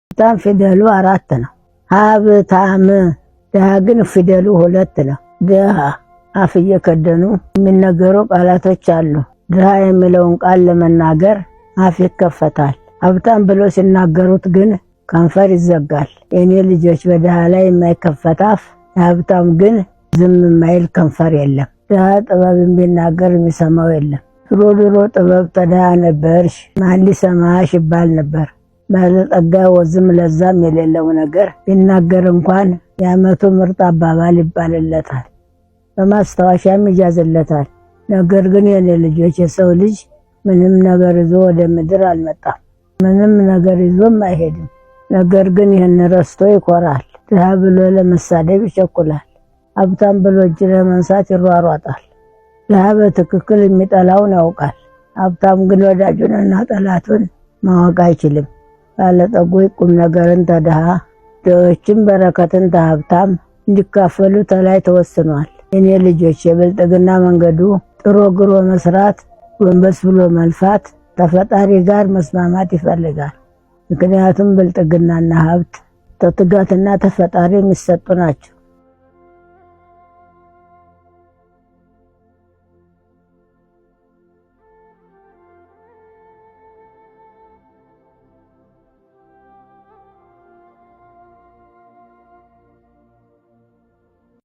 ሀብታም ፊደሉ አራት ነው። ሀብታም። ድሃ ግን ፊደሉ ሁለት ነው። ድሃ። አፍ እየከደኑ የሚነገሩ ቃላቶች አሉ። ድሃ የሚለውን ቃል ለመናገር አፍ ይከፈታል። ሀብታም ብሎ ሲናገሩት ግን ከንፈር ይዘጋል። የኔ ልጆች፣ በድሃ ላይ የማይከፈት አፍ፣ የሀብታም ግን ዝም የማይል ከንፈር የለም። ድሃ ጥበብን ቢናገር የሚሰማው የለም። ድሮ ድሮ ጥበብ ተድሃ ነበርሽ ማን ሊሰማሽ ይባል ነበር። ባለጠጋ ወዝም ለዛም የሌለው ነገር ቢናገር እንኳን የዓመቱ ምርጥ አባባል ይባልለታል፣ በማስታወሻም ይያዝለታል። ነገር ግን የኔ ልጆች፣ የሰው ልጅ ምንም ነገር ይዞ ወደ ምድር አልመጣም፣ ምንም ነገር ይዞም አይሄድም። ነገር ግን ይህን ረስቶ ይኮራል። ድሃ ብሎ ለመሳደብ ይቸኩላል። ሀብታም ብሎ እጅ ለመንሳት ይሯሯጣል። ድሃ በትክክል የሚጠላውን ያውቃል። ሀብታም ግን ወዳጁንና ጠላቱን ማወቅ አይችልም። ባለጠጎች ቁም ነገርን ተድሃ፣ ድሆችም በረከትን ተሀብታም እንዲካፈሉ ተላይ ተወስኗል። የኔ ልጆች፣ የብልጥግና መንገዱ ጥሮ ግሮ መስራት፣ ጎንበስ ብሎ መልፋት፣ ተፈጣሪ ጋር መስማማት ይፈልጋል። ምክንያቱም ብልጥግናና ሀብት ተትጋትና ተፈጣሪ የሚሰጡ ናቸው።